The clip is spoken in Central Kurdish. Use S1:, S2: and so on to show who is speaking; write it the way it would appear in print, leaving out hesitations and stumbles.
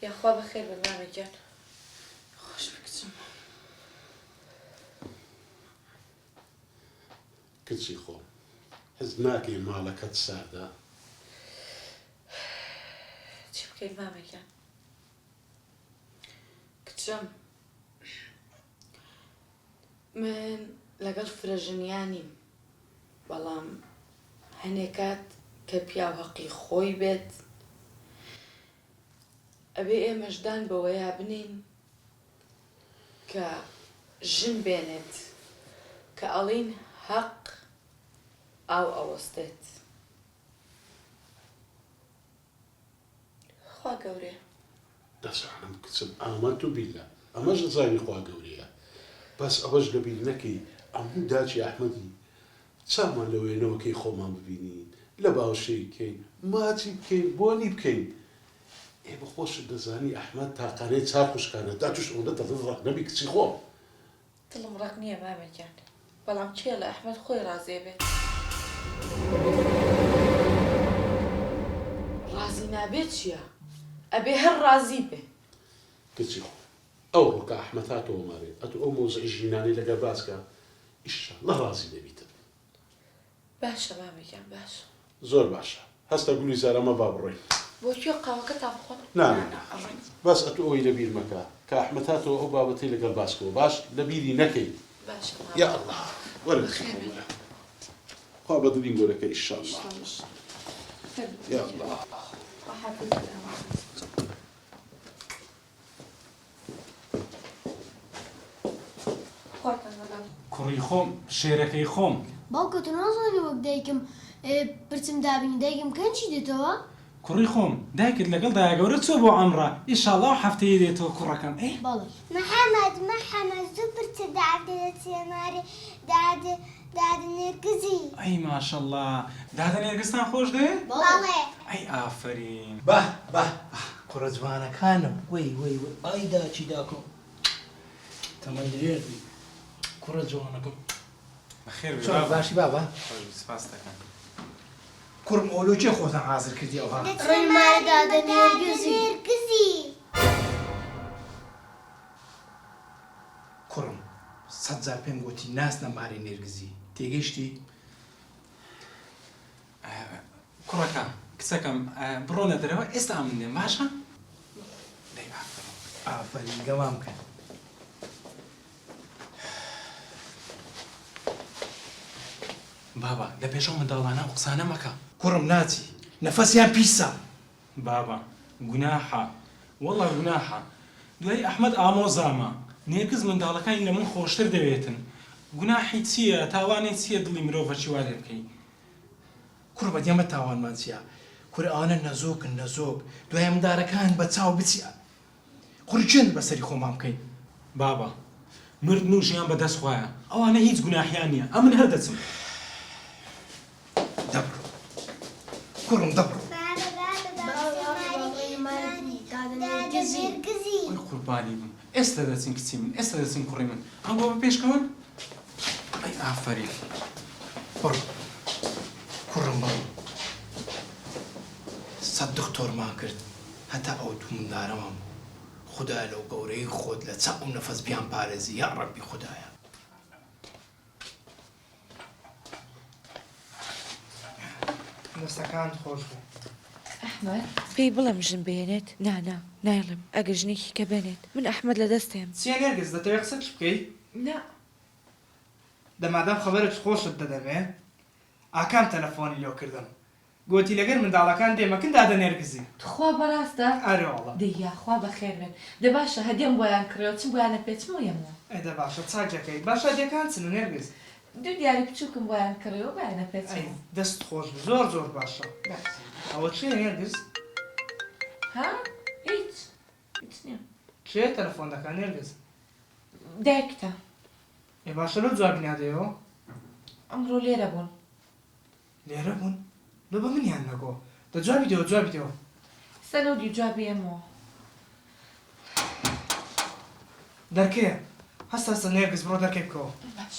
S1: یاخوا بەخێر بن مامە گیان.
S2: خۆش بی کچم.
S3: کچی خۆم حەز ناکەی ماڵەکەت ساردە؟
S1: چی بکەین مامە گیان؟
S2: کچم من لەگەڵ فرە ژنیا نیم بەڵام هەنێ کات کە پیاو هەقی خۆی بێت ئەبێ ئێمەش دان بەوەیا بنێین کە ژن بێنێت کە ئەڵین هەق ئاو ئەوەستێت.
S1: خوا گەورەیە.
S3: دەزانم کچم ئامەنتو بیللە ئەمەش دەزانی خوا گەورەیە بەس ئەوەش لەبیر نەکەی ئەموو داکی ئەحمەدی چاومان لە وێنەوەکەی خۆمان ببینین لە باوشێی بکەین ماچی بکەین بۆنی بکەین ئێ بە خۆشت دەزانی ئەحمەد تاقانەی چار خوشکانە دا توش ئەوەندە دڵت ڕەق نەبی کچی خۆم.
S1: دڵم ڕەق نییە مامە گیان بەڵام کێ لە ئەحمەد خۆی ڕازی ئەبێت.
S2: ڕازی نابێ چیە ئەبێ هەر ڕازی بێ.
S3: کچی خۆم ئەوڕۆ کە ئەحمەد هاتەوە مارێ ئەتوو ئەو مەوزعی ژینانەی لەگەر باس کە ئیشەڵڵا ڕازی دەبیتن.
S1: باشە مامە گیان باشە.
S3: زۆر باشە هەستە گولی زارا مە با بڕۆین.
S1: بۆ کوێ قاوەکەتان بخۆن؟
S3: نا نا نا بەس ئەتوو ئەوەی لەبیر مەکە کە ئەحمەد هاتەوە ئەو بابەتەی لەگەڵ باس کەوە باش لەبیری نەکەی.
S1: باشە مامە.
S3: یا ئەڵڵا وەرە کچی خۆم وەرە خوا بە دڵی گۆرەکە ئیشەڵڵا یا ئەڵڵا.
S1: خوا حافیزت بێ مامە.
S4: کوڕی خۆم شێرەکەی خۆم.
S5: باوکە تۆ نازانی وەک دایکم پرچم دابنی دایکم کەنچی دێتەوە؟
S4: کوڕی خۆم دایکت لەگەڵ دایە گەورە چووە بۆ عەمڕە ئیشاڵا ئەو هەفتەیە دێتەوە کوڕەکەم ئەی.
S5: بەڵێ. محمد محمد زوو پرچە دابنێ دەچیە مارێ دادە دادە نێرگزی.
S4: ئەی ماشەڵا دادە نێرگزتان خۆش دەوێ؟
S5: بەڵێ.
S4: ئەی ئافەرین.
S6: بە بە بە کوڕە جوانەکانم وەی وەی وەی ئای داکی داکۆ تەمەن درێژ بی کوڕە جوانەکەم.
S4: بەخێر بێی
S6: چۆنی
S4: بابە.
S6: باشی بابە؟
S4: خۆش بی سپاست دەکەم.
S6: کوڕم ئەوە لۆ کێ خۆتان حازر کردی ئەوها؟
S5: دەچمە ماڵی دادە نێرگزی.
S6: کوڕم سەت جار پێم گۆتی ناچنە ماری نێرگزی تێگەیشتی؟
S4: کوڕەکە، کچەکەم بڕۆنە دەرەوە ئێستا ئەمن دێم باشە؟ دەی ئافەرین.
S6: ئافەرین گەوام کەن.
S4: بابە لە پێش ئەو منداڵانە ئەو قسانە مەکە.
S6: کوڕم ناچی نەفەسیان پیسە.
S4: بابە گوناحە وەڵا گوناحە دوایی ئەحمەد ئامۆزامە نێرگز منداڵەکانی لە من خۆشتر دەوێتن گوناحی چیە تاوانی چیە دڵی مرۆڤەکی وا لێ بکەی.
S6: کوڕ بە دێمە تاوانمان چیە کورە ئەوانە نەزۆکن نەزۆک دوای مندارەکان بە چاو بچی قوڕی چێند بە سەری خۆمان بکەین.
S4: بابە مردن و ژیان بە دەست خوایە ئەوانە هیچ گوناحیان نیە ئەمن هەر دەچم.
S6: دەبڕۆ کوڕم دەبڕۆ.
S5: بابە بابە بابە ماری دادە نێرگزی.
S4: وەی قوربانی بم ئێستا دەچین کچی من ئێستا دەچین کوڕی من ئەنگۆ بە پێشکەون ئەی ئافەرین.
S6: بڕۆ کوڕم بڕۆ سەت دختۆرمان کرد هەتا ئەو دوو مندارەمان بوو خودایە لەو گەورەی خۆت لە چاو نەفەس بیان پارێزی یاڕەبی خودایە.
S7: دەستەکانت خۆش بێ.
S1: ئەحمەد، پێی بڵێم ژن بهێنێت؟ نا نا نایڵێم، ئەگەر ژنێکی کە بێنێت من ئەحمەد لە دەست دێم.
S7: چیە نێرگز دەتەوێ قسەکش بکەی؟
S1: نا.
S7: دە مادام خەبەرت خۆشت دەدەمێ ئاکام تەلەفۆنی لۆ کردم گۆتی لەگەر منداڵەکان دێمە کن دادە نێرگزی.
S1: تخوا بەڕاستە؟
S7: ئەرێ وەڵا.
S1: دەی یاخوا بەخێر بێن. دە باشە هەدیەم بۆیان کڕیەوە چم بۆیانە پێچمەوە یەمەوە.
S7: ئەی دە باشە چاک دەکەی. باشە هەدیەکان چن نێرگز؟
S1: دوو دیاری بچوکم بۆیان کڕیوە بۆیانە پێچمەوە.
S7: ئەی دەست خۆش بێ زۆر زۆر باشە.
S1: باشە.
S7: ئەوە چیە نێرگز؟
S1: ها هیچ هیچ نیە.
S7: کێ تەلەفۆن دەکا نێرگز؟
S1: دایکتە.
S7: ئێ باشە لۆ جوابی نادەیەوە؟
S1: ئەمڕۆ لێرە بوون.
S7: لێرە بوون؟ لۆ بە منیان نەگۆ؟ دە جوابی دەوە جوابی دەوە.
S1: ئێستا لەو دیو جوابی ئەمەوە.
S7: دەرکەیە. هەستە هەستە نێرگز بڕۆ دەرکەی بکەوە.
S1: باش.